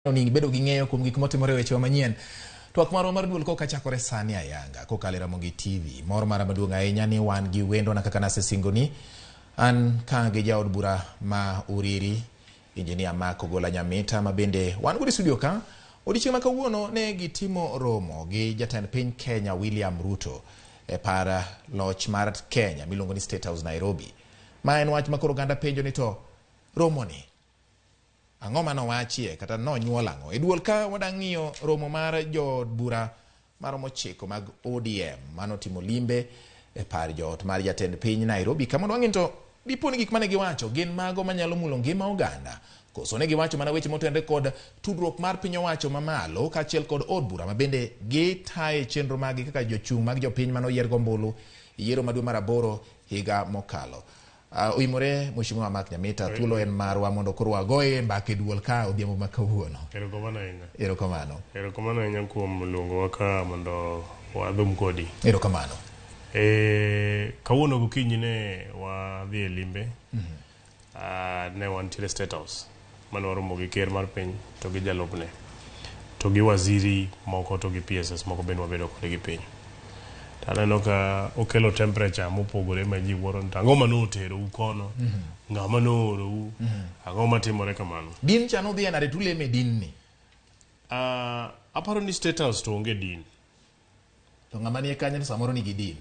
Ni bedo gi ng'eyo kuom gik motimore e wechewa manyien. Twak marwa mar duol koka chakore sani ayanga kokalo e Ramogi TV. Mor mara maduong' ahinya ni wan gi wendona kaka nasesingoni. An ka gi jaod bura ma Uriri, Engineer Mark Ogola Nyamita, ma bende wan godo e studio ka. Odiechieng' ma kawuono ne gitimo romo gi jatend piny Kenya William Ruto e par loch mar Kenya miluongo ni State House Nairobi. Ma en wach ma koro oganda penjo ni to romoni ang'o mane owachie kata nonyuol ang'o? E duol ka wadang' ng'iyo romo mar jood bura maromo 9 mag ODM manotimo limbe e par joot mar jatend piny Nairobi. Kama mondo wang'e to dipo ni gik mane giwacho gin mago manyalo mulo ngima oganda. Koso ne giwacho mana weche motenore kod tudruok mar piny owacho mamalo kaachiel kod od bura ma bende gitaye chenro maggi kaka jochung' mag jopiny mane oyier gombulu e yiero ma dwe mar 8 higa mokalo. Oimore Mheshimiwa Mark Nyamita, thuolo en marwa mondo koro wagoye mbaka e duol ka odhiambo ma kawuono. Erokamano ahinya. Erokamano. Erokamano ahinya kuom luongowa ka mondo wadhum kodi. Erokamano. Kawuono gokinyi ne wadhi e limbe. Ne wantiere State House mane waromo gi ker mar piny to gi jalupne to gi waziri moko to gi PSS moko bende wabedo kodgi piny. To aneno ka okelo temperature mopogore ma ji wuoro ni to ang'o mane oterou kono, ng'ama noorou, ang'o matimore kamano. Din cha nudhiye nade tuleme din ni? Aparo ni State House to onge din. To ng'ama nie kanyo to samoro nigi din.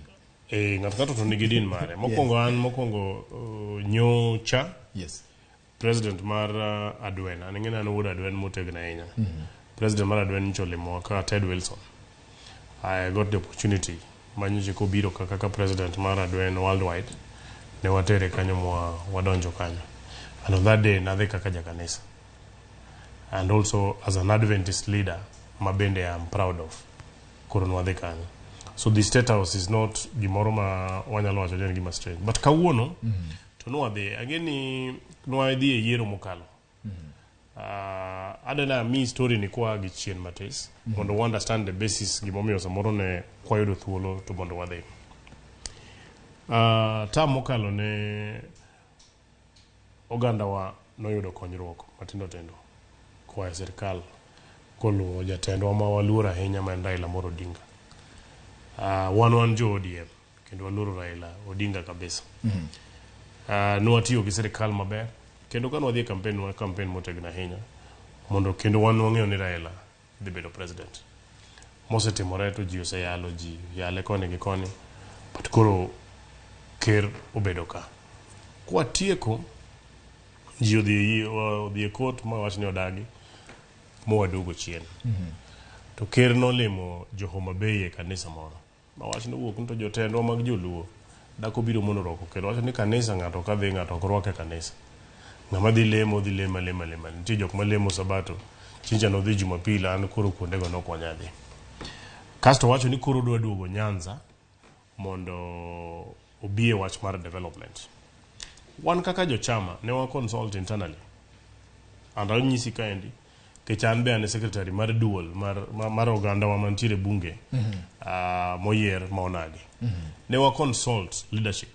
Ng'ato ng'ato to nigi din mare. Mokwongo an mokwongo nyocha. President mar Adwen, an ing'e ni an wuod Adwen motegno ahinya. President mar Adwen nyocha olimowa ka Ted Wilson. I got the opportunity ma nyocha kobiro ka kaka president mar Adwen worldwide, ne watere kanyo mwa wadonjo kanyo. And on that day nadhi kaka jakanisa. And also as an Adventist leader ma bende I am proud of. Koro nwadhi kanyo. So the State House is not gimoro ma wanyalo wacho ni en gima strange. But kawuono to nwadhi, ang'e ni nwadhi e yiero mokalo. Adwa mi story ni kwa gi chien matis mondo wa understand the basis gimomiyo samoro ne kwayudo thuolo to mondo wadhi. Term mokalo ne ogandawa noyudo konyruok matindo tindo koa e sirkal koluwo jatendwa ma waluoro ahinya ma en Raila Amolo Odinga. Wan jo ODM kendo waluoro Raila Odinga kabisa. Nwatiyo gi sirkal maber kendo ka nwadhi e campaign nwa campaign motegno ahinya mondo kendo wan wang'eyo ni Raila dhi bedo president. Mosetimore to ji oseyalo ji yale koni gi koni but koro ker obedo ka. Kwatieko ji odhi e court ma wach ni odagi mowaduogo chien. To ker nolimo jo Homa Bay e kanisa moro. Ma wach nowuok ni to jotendwa mag joluo dak obiro mondo orwako ker. Wacho ni kanisa ng'ato kadhi ng'ato ok rwak e kanisa. Ng'ama dhi lemo dhi lemo alema alema. Nitie jok malemo sabato. Chincha nodhi Jumapil an koro kuondego nok wanyal dhi. Kasto wacho ni koro odwa duogo Nyanza mondo obi e wach mar development. Wan kaka jochama ne wa consult internally. And anyisi kaendi nikech an be an e secretary mar duol mar oganda wa mantiere bunge moyier ma onagi. Ne wa consult leadership.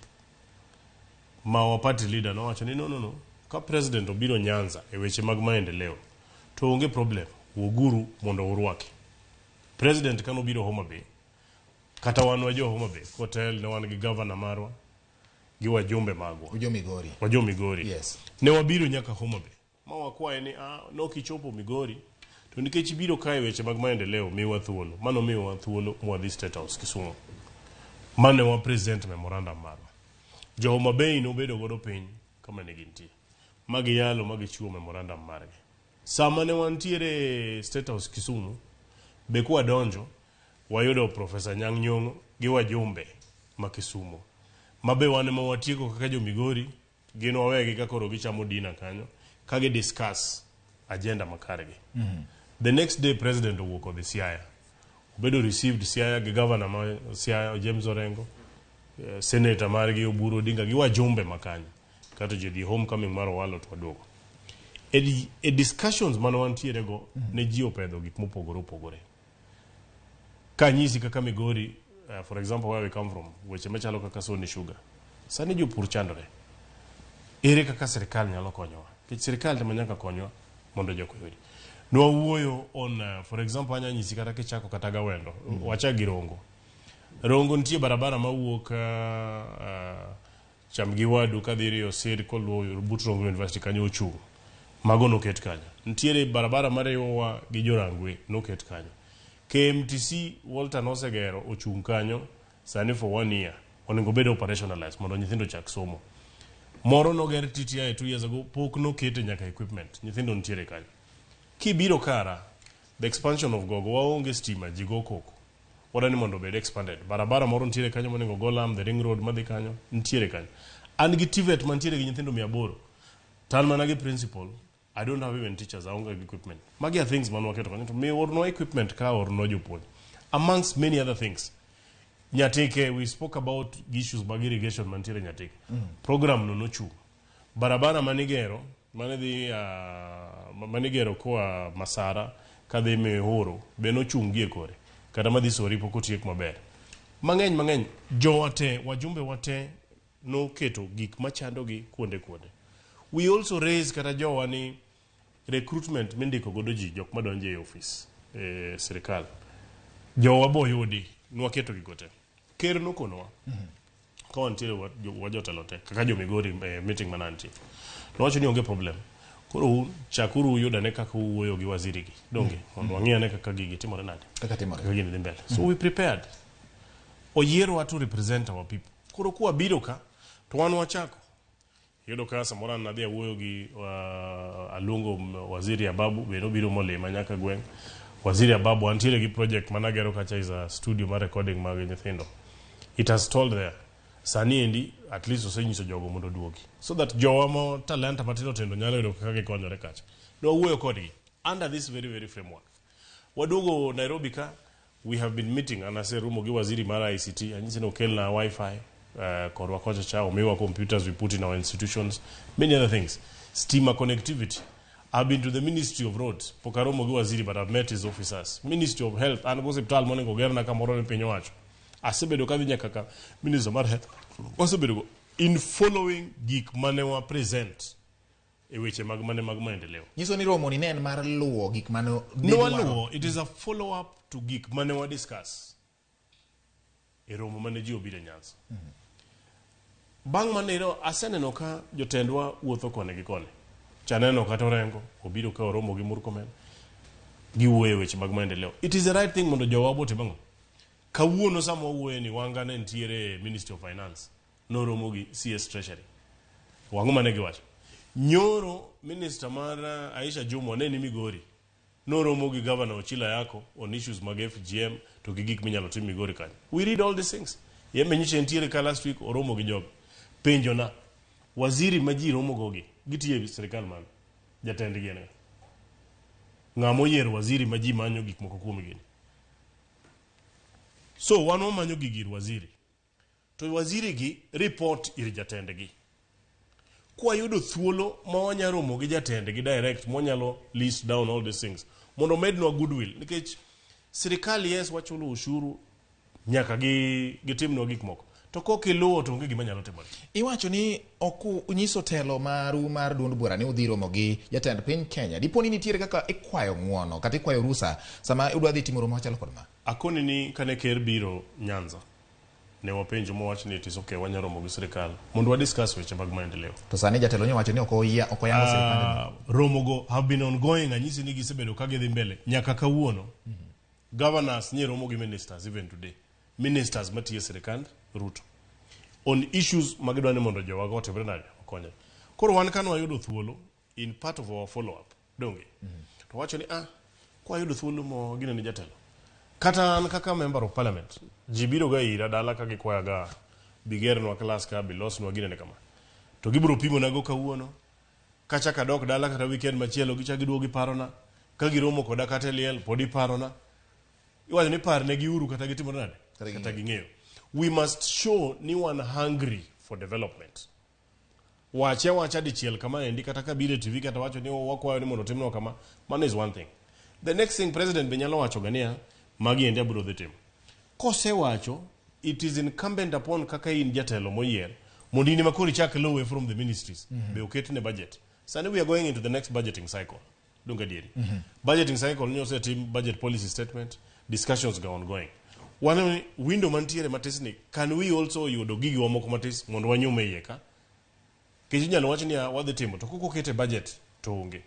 Ma wa party leader nowacho ni no no no ka president obiro Nyanza e weche mag maendeleo to onge problem wuoguru mondo urwake. President kanobiro Homa Bay kata wan wa jo Homa Bay kotel ne wan gi governor marwa gi wajumbe magwa. Ujo Migori. Wajo Migori. Yes. Ne wabiro nyaka Homa Bay. Ma wakwaye ni nok ichopo Migori to nikech ibiro kae weche mag maendeleo miwa thuolo. Mano miwa thuolo mwadhi State House Kisumu. Mane wa present memorandum marwa. Jo Homa Bay nobedo godo piny kama ne gintie. Ma giyalo ma gichiwo memorandum margi. Sama ne wantiere State House Kisumu, be kwadonjo wayudo Professor Anyang' Nyong'o gi wajumbe ma Kisumu. Ma be wan ema watieko kaka jo Migori, gin wawegi ka koro gichamo dinner kanyo, ka gi discuss agenda makargi. The next day president owuok odhi Siaya. Obedo received Siaya gi governor ma Siaya James Orengo, senator margi Oburu Odinga gi wajumbe makanyo. Kato ji odhi homecoming mar Owalo to waduogo. E discussions mane wantiere go ne ji opedho gik mopogore opogore. Kanyisi kaka Migori, for example where we come from, weche machalo kaka Sony Sugar. Sani jopur chandore. Ere kaka sirikal nyalo konyowa? Nikech sirikal ema nyaka konywa mondo jok oyudi. Nwawuoyo on for example anya nyisi kata kichako kata gawendo wachak gi Rongo. Rongo nitie barabara mawuok cham gi wadu kadhi Rio Sir koluwo but Rongo University kanyo ochung'. Mago noket kanyo. Nitiere barabara mariwowa gi Jorangwe noket kanyo. KMTC Walter nosegero ochung' kanyo sani for one year. Onego bed operationalized mondo nyithindo ochak somo. Moro noger TTI 2 years ago pok nokete nyaka equipment. Nyithindo nitiere kanyo. Kibiro kara, the expansion of Gogo waonge stima ji go koko. Wadwani mondo obed expanded. Barabara moro nitiere kanyo monego go lam, the ring road madhi kanyo nitiere kanyo. An gi TVET mantiere gi nyithindo 800. To an mana gi principal, I don't have even teachers, aonge gi equipment. Magi are things mane waketo kanyo to mi ornwa equipment ka ornwa jopuonj. Amongst many other things. Nyatike, we spoke about issues mag irrigation mantiere Nyatike. Program no nochung'. Barabara manigero, mane dhi manigero koa Masara kadhi Mihuru be nochung' gi e kore. Kata madhi Sori pok otiek maber. Mang'eny mang'eny, jowa te, wajumbe wa te noketo gik machandogi kuonde kuonde. We also raise kata jowa ni recruitment mindiko godo ji jok madonjo e office e sirikal. Jowa boyudi, nwaketo gigo te. Ker nokonowa ka wantiere wa jotelo te kaka jo Migori e meeting mane antie. Nowacho ni onge problem. Koro un chakuru uyud ane kaka uwuoyo gi waziri gi. Donge? Mondo wang'i ane kaka gigi timore nade. Kaka timore. Kaka gini dhi mbele. So we prepared. Oyierwa to represent our people. Koro kwabiro ka, to wan wachako. Iyudo ka samoro an nadhi awuoyo gi aluongo waziri Ababu be nobiro molima nyaka gweng'. Waziri Ababu antiere gi project managero kacha is a studio mar recording mag nyithindo. It has stalled there. Sani endi at least osenyiso jogo mondo oduogi. So that jowa mo talanta matindo tindo nyalo yudo kaka gikonyore kacha. Ne wawuoyo kodgi under this very very framework. Waduogo Nairobi ka we have been meeting an aseromo gi waziri mar ICT anyise ni okelna wifi korwa kocha cha omiwa computers we put in our institutions many other things stima connectivity I've been to the Ministry of Roads pok aromo gi waziri but I've met his officers Ministry of Health an go osiptal monego ogerna kamoro ne piny owacho asebedo kadhi nyaka ka Minister mar Health wasebedo go in following gik mane wa present e weche mag mane mag maendeleo Nyiso ni romo ni ne en mar luwo gik mane ne ne dwaro. waluwo it is a follow up to gik mane wa discuss e romo mane ji obiro e Nyanza. Bang' manero aseneno ka jotendwa wuotho koni gi koni. Chaneno kata Orengo obiro ka oromo gi Murkomen giwuoyo e weche mag maendeleo. It is the right thing mondo jowa otim ang'o? Kawuono sama wawuoyo ni Wanga ne nitiere Ministry of Finance noromo gi CS Treasury. Wang'o mane giwacho? Nyoro minister mar Aisha Jumwa ne ni Migori noromo gi Governor Ochila Ayacko on issues mag FGM to gi gik minyalo tim Migori kanyo. We read all these things. Yembe nyicha nitiere ka last week oromo gi jogo. Penjo na, waziri ma ji romo go gi, gitiyo e sirikal mane? Jatendgi en ng'a? Ng'ama oyiero waziri ma ji manyo gik moko kuom gini? So wan wamanyo gigi ir waziri. To waziri gi report ir jatendgi. Kwayudo thuolo ma wanya romo gi jatendgi direct mwanyalo list down all these things mondo omednwa goodwill nikech sirikal yes wachulo ushuru nyaka gi gitimnwa gik moko to kok iluwo to onge gima nyalo timore. Iwacho ni ok unyiso telo maru mar duond bura ni udhi romo gi jatend piny Kenya. Dipo ni nitiere kaka ikwayo ng'uono kata ikwayo rusa sama udwa dhi timo romo machalo kod ma? Akoni ni kane ker biro Nyanza ne wapenjo mowach ni it is okay wanya romo gi sirikal mondo wa discuss weche mag maendeleo. To sani jatelo nyowacho ni ok oyango sirikande. Romo go have been ongoing anyisi ni gisebedo ka gidhi mbele nyaka kawuono. Governors nye romo gi ministers even today. Ministers matiyo e sirikand Ruto on issues magidwa ni mondo jowago otimre nade okonyre. Koro wan kane wayudo thuolo in part of our follow up donge to wacho ni kwayudo thuolo mo gine ni jatelo kata an kaka member of parliament ji biro ga ira dala ka gikwaya ga bigernwa class ka bilosnwa ginene kama to gibiro pimonago kawuono kachak adok dala kata weekend machielo gichak giduogo giparona ka giromo koda kata e liel pod iparona iwacho ni parnegi uru kata gitimore nade kata ging'eyo we must show ni wan hungry for development wache awacha dichiel kama endi kata ka biro e TV kata wacho ni wakwayo ni mondo otimnwa kama mano is one thing the next thing president be nyalo wacho ga niya magi endi abiro dhi timo kosewacho it is incumbent upon kaka in jatelo moyier mondo in ema koro ichak luwe from the ministries be oketne budget sani we are going into the next budgeting cycle. Donge adieri? Budgeting cycle nyo osetim budget policy statement, discussions go ongoing. Waneno ni window mantiere matis ni, can we also yudo gigiwa moko matis mondo wanyum e iye ka? Nikech inyalo wach niya wadhi timo to kok okete budget to onge.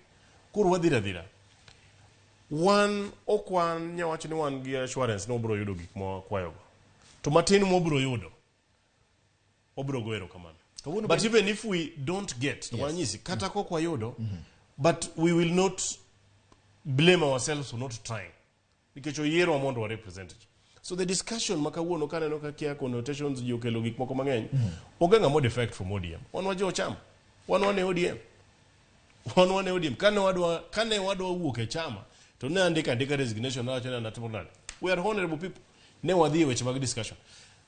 Koro wadhira adhira. Wan ok wan nya wacho ni wan gi assurance ni wabiro yudo gik ma wakwayogo. To matin mwabiro yudo, wabiro go erokamano. Kawuono But even if we don't get, to wanyisi, kata kok wayudo, but we will not blame ourselves for not trying. Nikech oyierwa mondo wa represent ji. So the discussion ma kawuono kaneno ka kia connotations ji okelo gik moko mang'eny, onge ng'ama defect from ODM. Wan wa jo chama. Wan wan e ODM. Wan wan e ODM. Kane wadwa wuok e chama, to ne andika andika resignation nawacho ni an atimo nade. We are honorable people. Ne wadhi e weche mag discussion.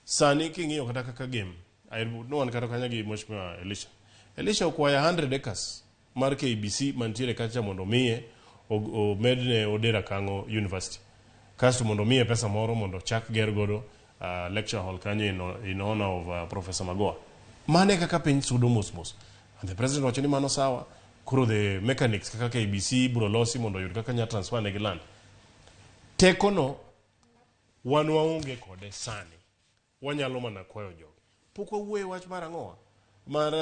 Sani king'iyo kata kaka game, ne wan kata kanyo gi Mheshimiwa Elisha. Elisha okwayo 100 acres mar KBC mantiere kacha mondo omiye omedne Odera Kang'o University. Kasto mondo omiye pesa moro mondo ochak ger godo lecture hall kanyo in honor of Professor Magoha. Mane kaka piny sudo mos mos. And the president wacho ni mano sawa. Koro the mechanics kaka KBC biro losi mondo oyud kaka nya transfer negi land. Tekono wan waonge kode sani. Wanyalo mana kwayo jogi. Pok wawuoye wach mar ang'owa? Mar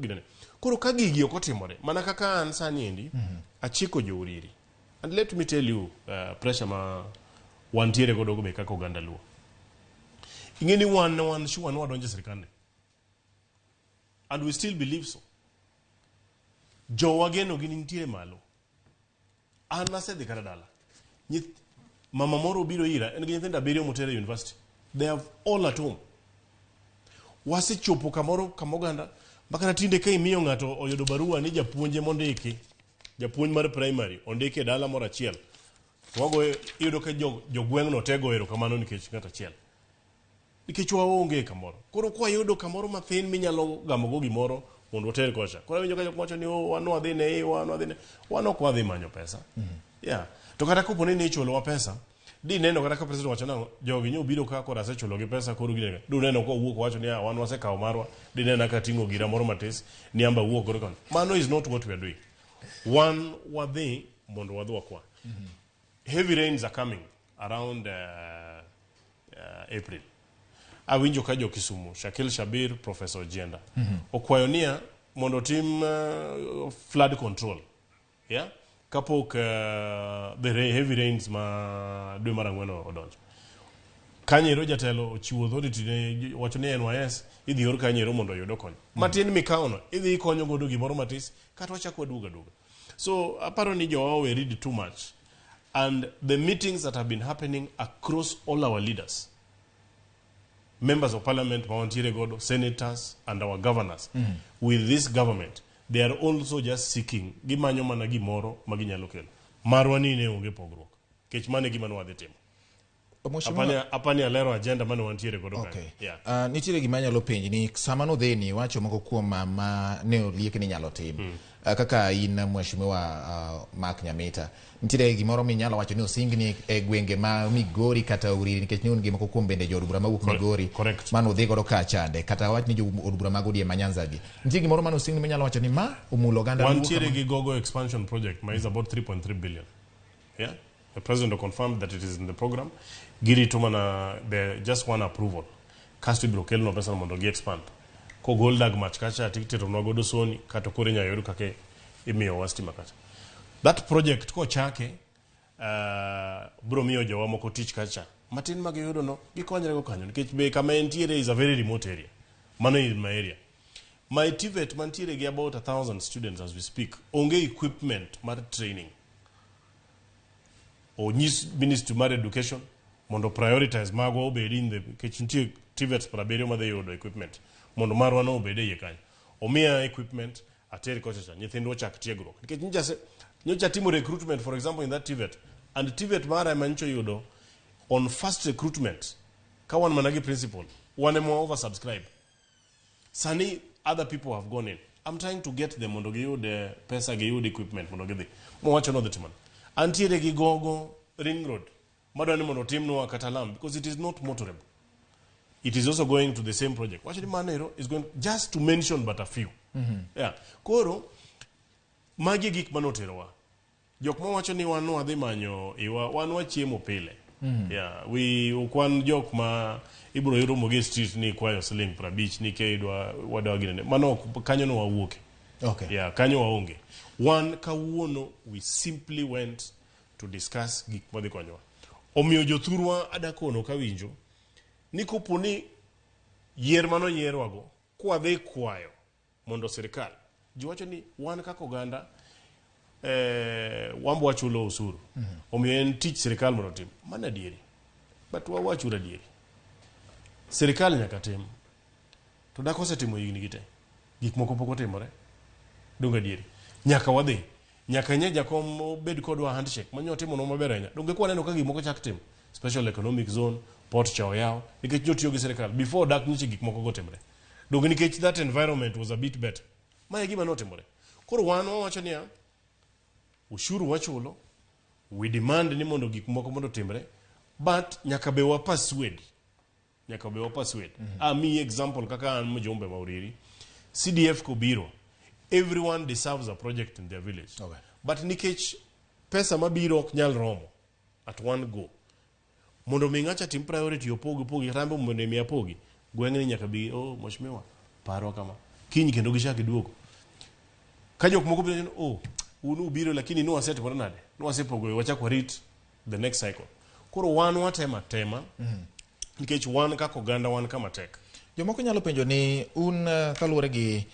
ginene. Koro ka gigi ok otimore, mana kaka an sani endi, achiko jo Uriri. And let me tell you, pressure ma wantiere godo go be kaka oganda Luo. Ing'e ni wan sure ni wadonjo e sirkand ni. And we still believe so. Jowa geno gi nitiere malo. An nasedhi kata dala. Mama moro obiro ira, en gi nyithindo abiriyo motero e university. They have all at home. Wasechopo kamoro kama oganda ma kata tinde ka imiyo ng'ato oyudo barua ni japuonje mondiki, japuonj mar primary ondiki e dala moro achiel, to wagoyo iyudo ka jogweng'no te goyo erokamano nikech ng'ato achiel. Nikech waonge kamoro. Koro kwayudo kamoro mathin minyalo gamogo gimoro mondo water kocha. Koro awinjo ka jok wacho ni oh, wan wadhi ne iwa, wan wadhi ne wan ok wadhi manyo pesa. Yeah. To kata kopo ni ichulowa pesa, di neno kata ka president wacho nang'o, jogi nyo biro ka koro asechulogi pesa koro ginene. Du neno ka owuok wacho ni ah, wan wasekawo marwa, di nena ka ting'o gira moro matis ni amba wuok godo koni. Mano is not what we are doing. Wan wadhi mondo wadhi wakwa. Heavy rains are coming around April. Awinjo ka jo Kisumu, Shakil Shabir, Professor Ojienda, okwayo niya mondo otim flood control. Yeah? Kapok the heavy rains ma dwe mar ang'wen odonjo. Kanyero jatelo ochiwo authority ne wacho ni NYS idhi or kanyero mondo oyud okony. Matin mikawono idhi ikonyo godo gimoro matis kata wachako waduogo aduoga. So aparo ni jowa we read too much and the meetings that have been happening across all our leaders members of parliament ma wantiere godo senators and our governors with this government they are also just seeking gimanyo mana gimoro ma ginyalo kelo marwa ni ne onge pogruok kech mano e gima ne wadhi timo. Mheshimiwa Apani alero agenda mane wantiere godo kanyo. Okay. Yeah. Nitiere gima anyalo penji ni sama nodhini wacho moko kuom ma ne oliek ni inyalo tim. Kaka in Mheshimiwa Mark Nyamita, nitiere gimoro minyalo wacho ni osingni e gwenge ma Migori kata Uriri nikech ne un gi moko kuom bende jood bura mawuok Migori Correct. mane udhi godo kachande kata wach ni jood bura mag ODM ma Nyanza gi. Nitie gimoro mane osingni minyalo wacho ni ma omulo oganda Luo Wantiere kama? gi Gogo expansion project ma is about 3.3 billion. Yeah? The president confirmed that it is in the program. Girito mana the just one approval. Kasto ibiro kelnwa pesa mondo gi expand. Kogol dag mach kacha titeronwa godo soni kata koro inyalo yud kaka imiyowa stima kacha. That project kochake biro miyo jowa moko tich kacha. Matin ma giyudo no gikonyre go kanyo nikech be kama entiere is a very remote area. Mano in my area. My TVET mantiere gi about 1,000 students as we speak. Onge equipment mar training. Onyis Ministry mar Education mondo prioritize magwa obedi in the nikech nitie TVETs 70 madhi yudo equipment mondo marwa no obed e iye kanyo. Omiya equipment ater kocha cha nyithindwa ochak tiegruok nikech nyocha timo recruitment for example in that TVET and TVET mara ema nyocha oyudo on first recruitment ka wan mana gi principal wan ema oversubscribe. Sani other people have gone in. I'm trying to get them mondo giyud pesa giyud equipment mondo gidhi. Mowacho nodhi timo. Antiere gi Gogo ring road madwa ni mondo otimnwa kata lam because it is not motorable. It is also going to the same project. Wacho ni mano ero is going just to mention but a few. Yeah. Koro magi e gik manoterowa. Jok mawacho ni wan wadhi manyo iwa, wan wachiemo pile. Yeah, we ok wan jok ma ibiro romo gi e street ni ikwayo siling 50 ni ke idwa wadwa ginene. Mano ok kanyo no wawuoke. Yeah, kanyo waonge. Wan kawuono we simply went to discuss gik madhi konyowa. Omiyo jothurwa adakono kawinjo ni kopo ni yier manoyierwago kwadhi kwayo mondo sirikal ji wacho ni wan kaka oganda wambo wachulo osuru omiyo en tich sirikal mondo otim mano adieri but wawachuru adieri sirikal nyaka tim to dak osetimo higni gi te gik moko pok otimore donge adieri nyaka wadhi nyaka nye jakom obed kodwa handshake manyo otimonwa maber ahinya donge kwaneno ka gik moko chak timo special economic zone port cha oyaw nikech nyotiyo gi sirikal before dak nyocha gik moko go timre donge nikech that environment was a bit better ma e gima notimore koro wan wawacho niya ushuru wachulo we demand ni mondo gik moko mondo otimre but nyaka be wa persuade nyaka be wa persuade amiyi example kaka an mjumbe ma Uriri CDF kobiro everyone deserves a project in their village but nikech pesa mabiro ok nyal romo at one go mondo mi ng'acha tim priority opogi opogi rambe mondo mi apogi gweng'ni nyaka bi oh mheshimiwa parwa kama kiny kendo gichak giduogo ka jok moko biro oh un ubiro lakini nwasetimore nade nwasepogo wachak warit the next cycle koro wan watema tema nikech wan kaka oganda wan kama tek Jomoko nyalo penjo ni un kaluwore gi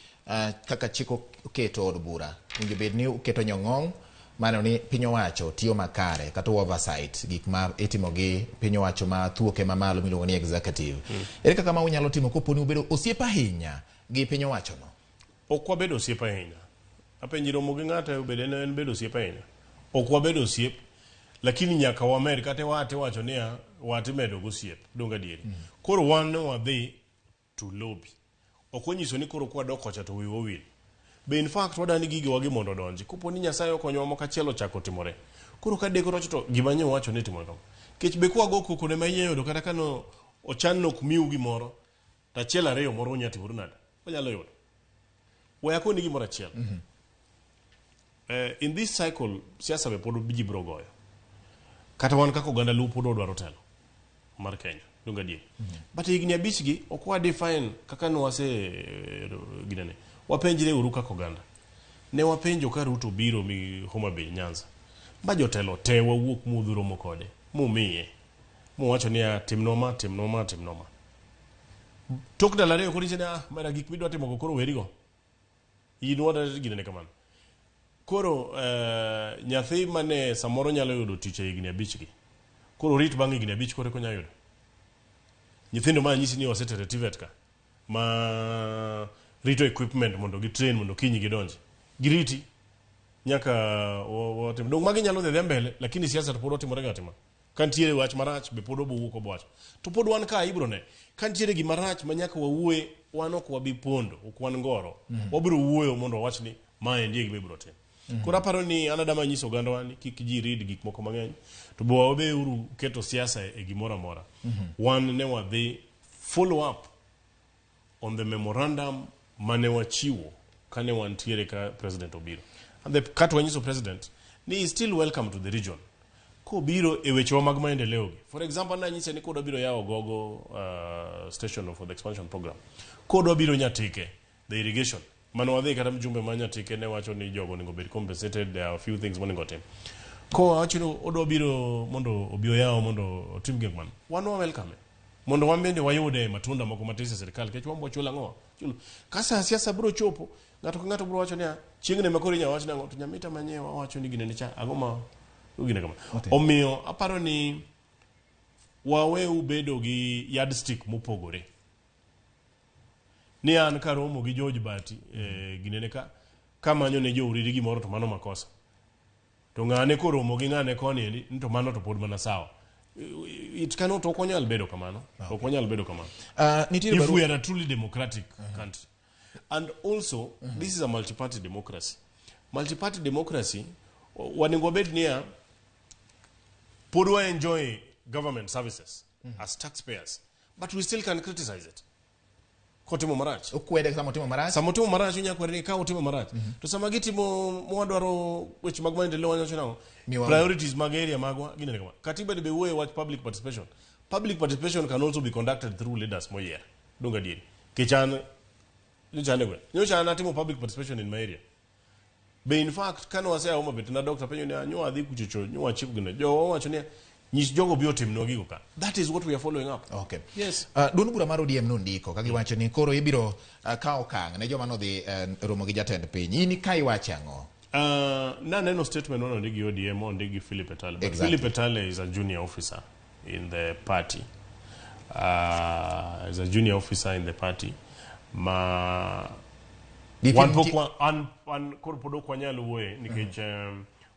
kaka chik oketo od bura owinjo bed ni uketo nyong'ong' mano ni piny owacho tiyo makare kata oversight gik ma itimo gi piny owacho ma thuoke mamalo miluongo ni executive. Ere kaka ma unyalo timo kopo ni ubedo osiep ahinya gi piny owacho no? Ok wabedo osiep ahinya. Apenji romo gi ng'ato bende en bedo osiep ahinya. Ok wabedo osiep, lakini nyaka wamed kata wat iwacho niya wat imedo gosiep, donge adieri? Koro wan ne wadhi to lobby. Ok onyiso ni koro kwadok kocha to wiwa owil. Be in fact wadani gigewa gi mondo odonji. Kopo ni Nyasaye okonyowa moko achiel ochako timore. Koro ka deko to to gima nyo wacho ni timore kama. Nikech be kwago koko ne ma inya yudo kata ka no ochan nok miu gimoro to achiel ariyo moro unya timoru nade? Wanyalo yudo. We akoni gimoro achiel. In this cycle siasa be pod ji biro goyo. Kata wan kaka oganda Luo pod wadwaro telo mar Kenya. Donge adier? But higni abich gi ok wa define kaka ne wase ginene. Wapenjre uru kaka oganda. Ne wapenjo ka Ruto biro mi Homa Bay Nyanza. Ma jotelo te wawuok mudhi romo kode. Mumiye. Muwacho niya timnwa ma, timnwa ma, timnwa ma. Tok ndalo ariyo koro inyise ni ah, mera gik midwa timogo koro werigo. In wada ginene kamano. Koro nyathi mane samoro nyalo yudo tich e higni abich gi. Koro rit bang' higni abich koro eka onyalo yudo. Nyithindo ma anyisi ni wasetero e TVET ka ma rito equipment mondo gi train mondo kiny gidonji. Giriti nyaka watim. Dong' magi nyalo dhi adhiya mbele lakini siasa to pod otimore ga atima. Ka nitiere wach marach be pod obo wuok obo wacho. To pod wan ka ibro ne. Ka nitiere gima rach ma nyaka wawuoye wan ok wabi pondo, ok wan ngoro. Wabiro wuoyo mondo wawach ni ma endi e gima ibiro tim. Koro aparo ni an adama nyiso ogandawa ni kik ji read gik moko mang'eny to be wabe uru keto siasa e gimoro amora. Wan ne wadhi follow up on the memorandum mane wachiwo kane wantiere ka president obiro. And the kat wanyiso president ni is still welcome to the region. Kobiro e wechewa mag maendeleo gi. For example, nanyise ni kodwa biro yawo Gogo station for the expansion program. Kodwa biro Nyatike, the irrigation. Mane wadhi kata mjumbe ma Nyatike ne wacho ni jogo onego bed compensated, there are a few things monego otim. Kowacho ni odwa biro mondo obi oyaw mondo otim gik mano. Wan wa welcome. Mondo wan bende wayude matunda moko matis e sirkal nikech wan wachulo ang'o? Chulo. Ka sa siasa biro chopo, ng'ato ka ng'ato biro wacho niya, chieng'ne ma koro inyalo wach nang'o to Nyamita manye wawacho ni ginene cha ang'o ma gine kama. Omiyo aparo ni waweu bedo gi yardstick mopogore. Ni an karomo gi George Bati ginene ka kamanyo ne jo Uriri gimoro to mano makosa. To ng'ane koromo gi ng'ane koni endi to mano to pod mana sawa. It cannot ok wanyal bedo kamano. Ok wanyal bedo kamano. Nitiere If we are a truly democratic country. And also, this is a multi-party democracy. Multi-party democracy, wanego wabed niya, pod wa enjoy government services as taxpayers, but we still can criticize it. Kotimo marach. Ukwede sama otimo marach. Sama otimo marach inyalo kwede ni ka otimo marach. To sama gitimo mwadwaro weche mag maendeleo wanyawacho nang'o? Miwa- Priorities mag area magwa ginene kama. Katiba ni be wuoyo e wach public participation. Public participation can also be conducted through leaders moyier. Donge adieri? Nikech an nyocha an e gweng'. Nyocha an atimo public participation in my area. Be in fact kane wasea Homa Bay to nadok tapenjo niya nyo adhi kuchocho nyo wachiko gine. Jo wawacho niya nyis jogo bi otimnwa gigo ka. That is what we are following up. Okay. Yes. Duond bura mar ODM nondiko ka giwacho ni koro ibiro kawo okang' ne joma nodhi romo gi jatend piny. In ka iwacho ang'o? Naneno statement mane ondik gi ODM mondik gi Philip Etale. But Exactly. Philip Etale is a junior officer in the party. Is a junior officer in the party. Ma wan pok wa, an, an koro pod ok wanyal wuoye nikech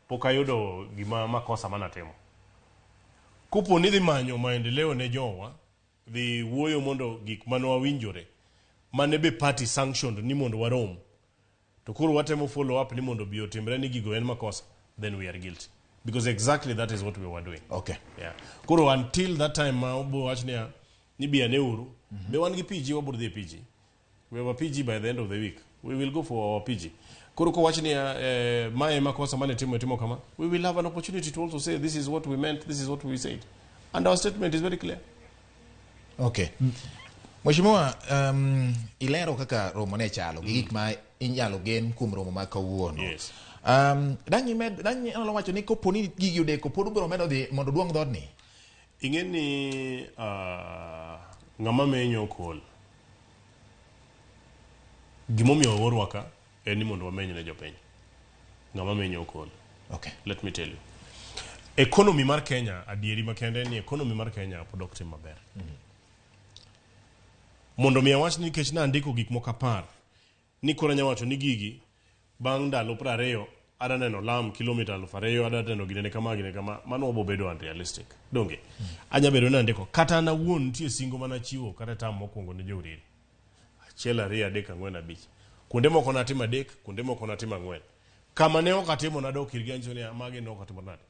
pok ayudo gima makosa manatimo. Kopo ni dhi manyo maendeleo ne jowa, dhi wuoyo mondo gik mane wawinjore, mane be party sanctioned ni mondo warom, to koro watemo follow up ni mondo bi otimre ni gigo en makosa, then we are guilty. Because exactly that is what we were doing. Okay. Yeah. Koro until that time ma obo wach niya, ni bi ane uru, be wan gi PG wabiro dhi e PG. We have a PG by the end of the week. We will go for our PG. Koro kowach niya, mae makosa mane timo timo kama, we will have an opportunity to also say this is what we meant, this is what we said. And our statement is very clear. Okay. Mheshimiwa, ilero kaka romo ne chalo gi gik ma inyalo gen kuom romo ma kawuono. Yes. Dang' imed dang' inyalo wacho ni kopo ni gigi odeko pod ubiro medo dhi mondo duong' dhoodni. Ing'e ni ng'ama menyo ok ol. Gimomiyo oorwa ka en ni mondo wameny ne jopiny. Ng'ama menyo ok ol. Okay. Let me tell you. Economy mar Kenya, adieri makende en ni economy mar Kenya pod ok tim maber. Mondo mi awach ni nikech nandiko gik moko 10 ni koro anyalo wacho ni gigi bang' ndalo 20 adwa neno lam kilomita 2000 adwa neno ginene kama ginene kama mano wabo bedo unrealistic. Donge? Anya bedo ni andiko kata an awuon nitie singo mana achiwo kata tam mokwongo ne jo-Uriri. 1 2 3 4 5. Kuonde moko natimo 3, kuonde moko natimo 4. Kama ne ok atimo nadok irgi anyiso ni magi ne ok atimo nade.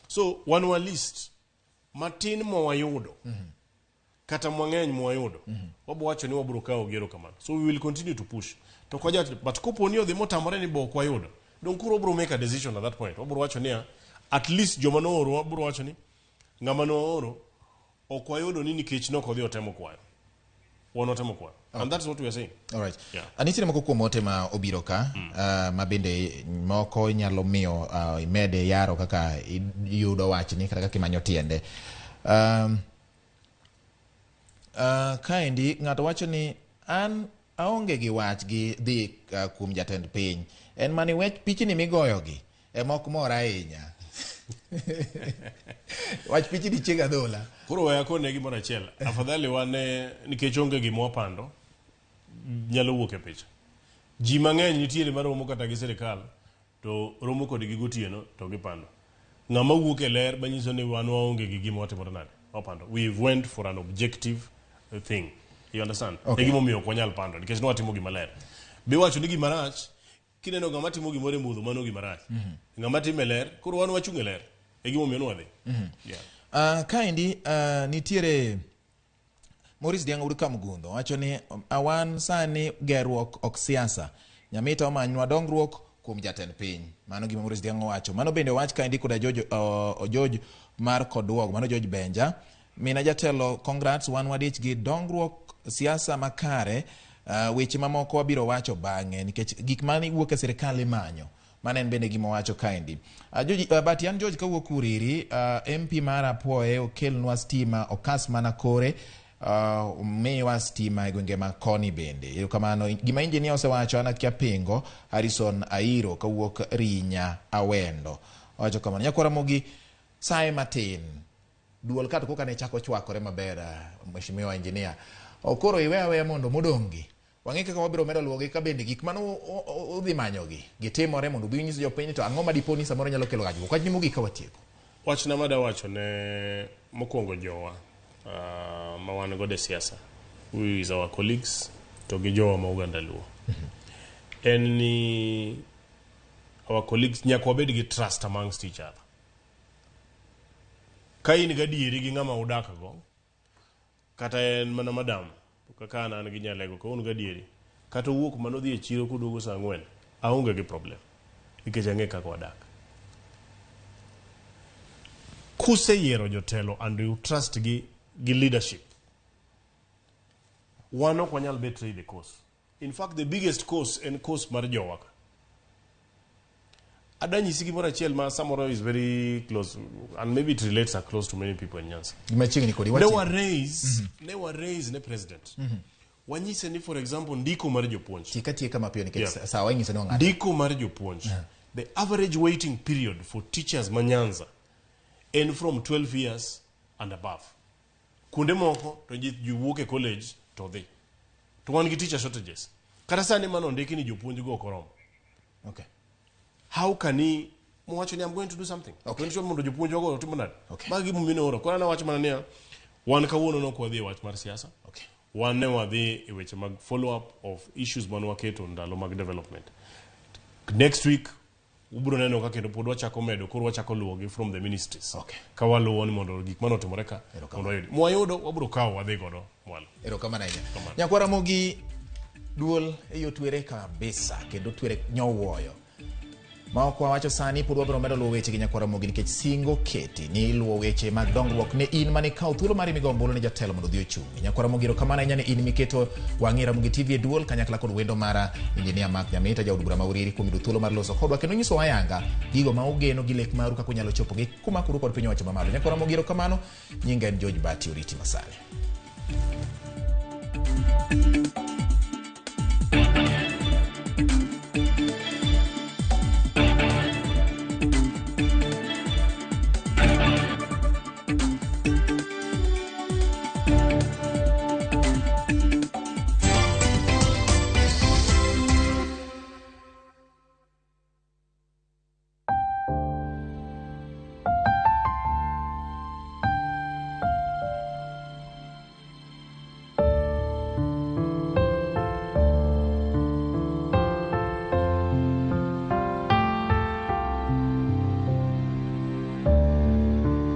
So wan wa list matin mwayudo kata mwang'eny mwayudo wabo wacho ni wabiro kawo gi erokamano. So we will continue to push. To ok wajach, but kopo ni odhi motamore ni bo ok wayudo, dong koro wabiro make a decision at that point. Wabiro wacho niya, at least joma nooro wabiro wacho ni ng'ama nooro ok wayudo ni nikech nok odhi otemo kwayo. Wan watemo kwayo. And that's what we are saying. All right. Yeah. Nitiere moko kuom ote ma obiro ka ma bende moko inyalo miyo imede yaro kaka iyudo wachni kata kaka imanyo tiende. Kaendi ng'ato wacho ni an aonge gi wach gi dhi kuom jatend piny. En mani wech pichni migoyogi ema ok mor ahinya. Wach pichni chieng' adhola. Koro we akone gimoro achiel. Afadhali wane nikech onge gima wapando nyalo wuok e picha. Ji mang'eny nitiere maromo kata gi sirikal to romo kodgi gotieno to gipando. Ng'ama wuok e ler manyiso ni wan waonge gi gima watimore nade? Wapando. We went for an objective thing. You understand? Okay. E gimomiyo ok wanyal pando nikech nwatimo gima ler. Biwacho ni gima rach kineno ng'ama timo gimoro e mudho mano gima rach. Ng'ama timo e ler koro wan wachung' e ler. E gimomiyo nwadhi. Yeah. Kaendi nitiere Maurice Diang'o wuod Kamgundho wacho ni wan sani gerruok ok siasa. Nyamita omanywa dongruok kuom jatend piny. Mano gima Maurice Diang'o wacho. Mano bende wach kaendi koda George, George mar Koduog, mano George Benja. Mina jatelo, congrats, wan wadich gi dongruok siasa makare. Weche mamoko wabiro wacho bang'e nikech gik mane wuok e sirikal imanyo. Mano en bende gima owacho kaendi. George, but yan George kawuok Uriri, MP mar Apoye okelnwa stima okas mana kore, miwa stima e gwenge ma koni bende. Erokamano. Gima engineer osewacho an akia pingo. Harrison Airo kawuok Rinya Awendo. Owacho kamano. Nyakwara Ramogi, saye matin. Duol ka to koka ne chako chwakore maber, mheshimiwa engineer. Koro iwe aweya mondo modong'gi. Wang'e kaka wabiro medo luwogi ka bende gik mane udhi manyogi gitimore mondo ubi unyis jopiny to ang'o ma dipo ni samoro nyalo kelo gajruok. Wachni mogik ka watieko. Wachna madawacho ne mokwongo jowa ma wan godo e siasa, who is our colleagues, to gi jowa ma oganda Luo. En ni our colleagues nyaka wabed gi trust amongst each other. Ka in gadieri gi ng'ama udak go, kata en mana madam, Kaka an an gi Nyalego, kawuono gadieri. Kata owuok manodhi e chiro koduogo saa 4, aonge gi problem. Nikech ang'e kaka wadak. Kuseyiero jotelo and you trust gi, gi leadership, wan ok wanyal betray the cause. In fact, the biggest cause en cause mar jowa ka. Adanyisi gimoro achiel ma samoro is very close and maybe it relates are close to many people in Nyanza. Machiegni kodi Ne wachie. wa raise, ne wa raise ne president. Wanyise ni, for example, ndiko mar jopuonj. Tieka tieka mapiyo nikech Yeah. sawa inyiso ni wang'ado. Ndiko mar jopuonj. The average waiting period for teachers ma Nyanza en from 12 years and above. Kuonde moko to ji wuok e college to dhi. To wan gi teacher shortages. Kata sani mano ondiki ni jopuonj go ok oromo. Okay. How can he mowacho ni, "I'm going to do something"? Okay. To mondo jopuonj wago otimo nade? Okay. Magi gimomiyo ne oro. Koro an awacho mana niya, wan kawuono ne ok wadhi e wach mar siasa. Okay. Wan ne wadhi e weche mag follow up of issues mane waketo ndalo mag development. Next week ubiro neno ka kendo pod wachako medo, koro wachako luwogi from the ministries. Okay. Ka waluwo ni mondo gik mane otimore ka Erokamano. mondo wayudi. Mwayudo wabiro kawo wadhi godo mwalo. Erokamano ahinya. Nyakwara Ramogi, duol e yo twere kabisa kendo twere nyowuoyo. Ma ok wawacho sani pod wabiro medo luwo weche gi nyakwara Ramogi nikech singo keti ni luwo weche mag dongruok ne in mane ikawo thuolo mari migo ombulu ne jatelo mondo odhi ochung'. Nyakwara Ramogi, erokamano ahinya ne in miketo wang'i Ramogi TV e duol kanyakla kod wendo mara Engineer Mark Nyamita, jaod bura ma Uriri, kuom yudo thuolo mar loso kodwa kendo nyiso ayanga gigo ma ugeno gi lek maru kaka unyalo chopogi kumakoru kod piny owacho mamalo. Nyakwara Ramogi, erokamano. Nyinga en George Bati Oriti Masani.